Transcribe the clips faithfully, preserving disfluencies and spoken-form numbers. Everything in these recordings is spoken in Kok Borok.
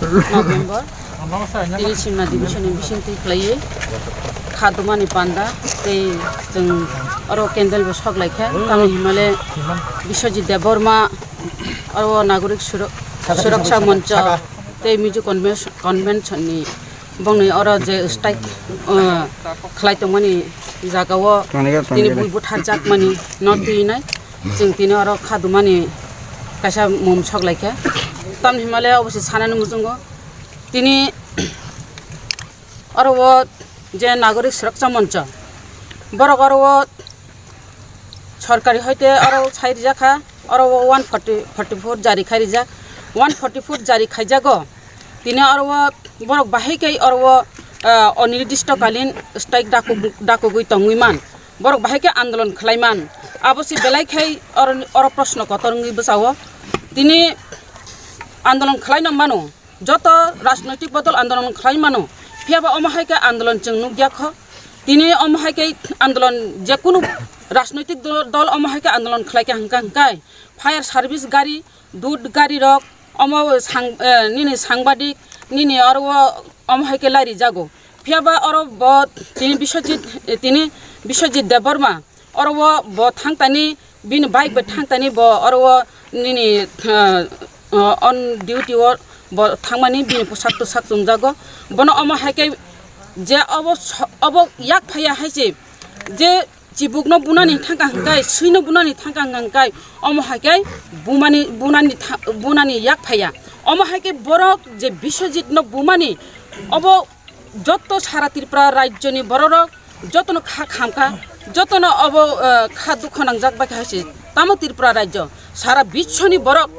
November, tini Simna Division ni bisingtwi khlaiwi kha dumani panda tei chwng oro candle bo sok laikha. Tamni himale Biswajit Debbarma oro Nagorik Suro-, Suroksha Moncho tei Mizo Convention, Convention ni bongni oro je strike, uh, khlai tongmani jagao tini bui butharjakmani no twinai. Chwng tini oro kha dumani kaisa mum sok laikha. Tamni himale obo se sanani muchungo. Tini oro o je Nagorik Suroksha Moncho, borok oro o sorkari hoite oro sai rijak kha, oro o one forty, forty four jari khai rijak, one forty four jari khaijago. Tini oro o borok bahai khe oro o, ah, onirdisto kalin strike dakug-, dakugwi tongwi man, borok bahai khe andolon khlai man. Abo se belai khai oro, oro proshno kotor wngwi bwsao. Tini andolon khlaino mano, joto rajnoitik bodol andolon khlai mano, phiya ba omo hai khe andolon chwng nukya kho. Tini omo hai khe andolon, je kunu rajnoitik do-, dol omo hai khe andolon khlai kha hwnkha hwnkhe fire service gari, dud gari rok, omo sang-, eh, nini sangbadik, nini oro o omo hai khe lari jago. Phiya ba oro bo tini Biswajit, eh, tini Biswajit Debbarma, oro o bo thang tani, bini bike bai thang tani bo oro o nini, eh, eh, on duty o bo thangmani bini posak tosak chumjago. Bono omo hai khe je obo so-, obo yak phaiya hai se je chibukno bunani thangkha hwnkhe, swino bunani thangkha hwnkhe, omo hai khe bumani, bunani tha-, bunani yak phaiya. Omo hai khe borok je Biswajitno bumani, obo joto sara Tripura rajyoni bororok jotono kha khamkha, jotono obo, eh, kha dukho nangjak bai kha hai se. Tamo Tripura rajyo, sara biswoni borok,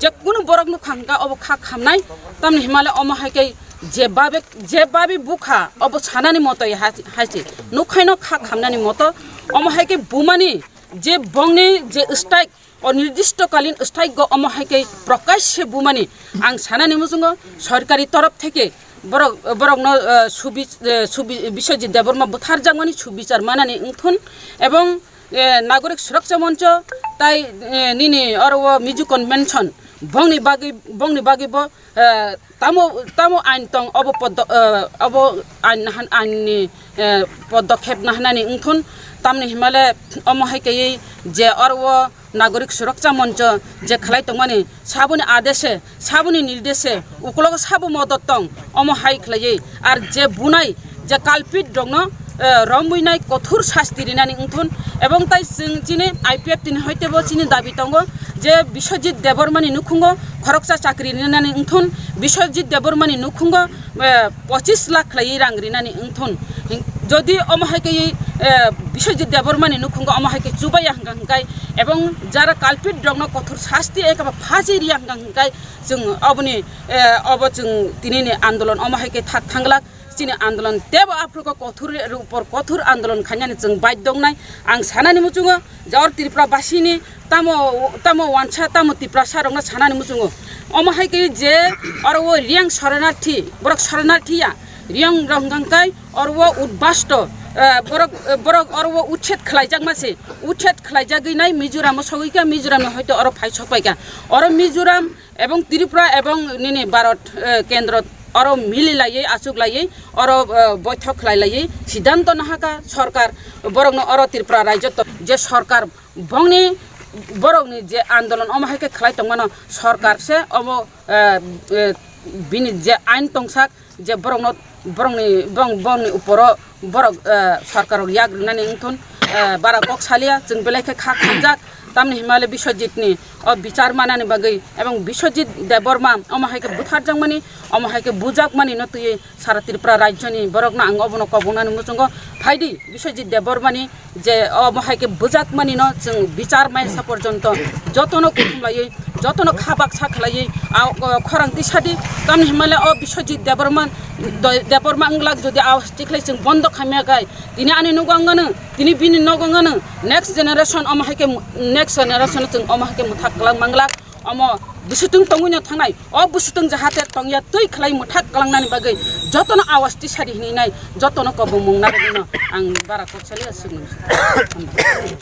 je kunu borok nukha hwnkha obo kha khamnai, tamni himale omo hai khe je babe, je babi bukha obo sanani moto hai, hai se. Nukhaino kha khamnani moto, omo hai khe bumani je bongni je strike, onirdistokalin strike go omo hai khe prakash se bumani ang sanani muchungo sorkari torof theke borok, borokno, eh, subi-, eh, subi-, Biswajit Debbarma butharjakmani subichar manani wngthun ebong, eh, Nagorik Suroksha Moncho tai, eh, nini oro o Mizo Convention bongni bagwi, bongni bagwi bo, eh, tamo, tamo ain tong obo podo-, eh, obo ain nahan-, ain ni, eh, podokhep nahanani wngthun tamni himale omo hai khe je oro o Nagorik Suroksha Moncho je khlai tongmani, saboni adeshe, saboni nirdeshe, ukologo sabo modot tong, omo hai khlaiwi. Ar je bunai, je culprit rokno, eh, romwi nai kothor sasti rinani wngthun. Ebong tai chwng chini I P F T ni hoitebo chini dabi tongo je Biswajit Debbarmani nukhungo khoroksa chakri rinani wngthun, Biswajit Debbarmani nukhungo, eh, pochis lakh khlaiwi rang rinani wngthun. Hing-, jodi omo hai khe, eh, Biswajit Debbarmani nukhungo omo hai khe chubaiya hwnkha hwnkhe, ebong jara culprit rokno kothor sasti ekaba phaji riya hwnkha hwnkhe, chwng oboni, eh, obo chwng tinini andolon omo hai khe thak thanglak, chini andolon tebo aphruko kothor upor kothor andolon khainani chwng baidhyo wngnai. Ang sanani muchungo je oro Tripura basini tamo, tamo wansa, tamo Tiprasa rokno sanani muchungo. Omo hai khe je oro o Riyang soronarthi, borok soronarthi ya, Riyang rok hwnkha hwnkhe oro o udbasto, eh, borok, eh, borok oro o uchet khlaijakma se, uchet khlaijagwi nai Mizoram o sogwi kha, Mizoram ni hoito oro phai sok pai kha. Oro Mizoram ebong Tripura ebong nini Bharat, eh, kendro oro mili laiwi, achuk laiwi, oro, eh, boithok khlai laiwi siddhanto nahaka sorkar, borokno oro Tripura rajyo to je sorkar bongni borokni je andolon omo hai khe khlai tongmano sorkar se omo, eh, eh, bini je ain tongsak je borokno, borokni, borok, borokni uporo borok, eh, sorkar rok yak rinani wngthun, eh, bara kok salia, chwng belai khe kha khamjak, tamni himale Biswajit ni o bichar manani bagwi ebong Biswajit Debbarma omo hai khe butharjakmani, omo hai khe bujakmani no twiwi sara Tripura rajyoni borokno ang obono kobongnani muchungo phaidi Biswajit Debbarmani je omo hai khe bujakmani no chwng bichar maisa porjonto jotono kuthum laiwi, jotono kha baksa khlaiwi, a, o, khorang tisadi, tamni himale o Biswajit Debbarma, Debbarma wng glak jodi a tikhlai chwng bondo khamya khe, tini ani nogo wng ano, tini bini nogo wng ano, next generation omo hai khe mu-, next generation chwng omo hai khe mwthak kwlak manglak, omo bwswtwng tongwi no thangnai, o bwswtwng jahate tongya twi khlai mwthak kwlangnani bagwi jotono awas tisadi hinwi nai, jotono kobongmung narwgwino ang bara kok saliya swknwi.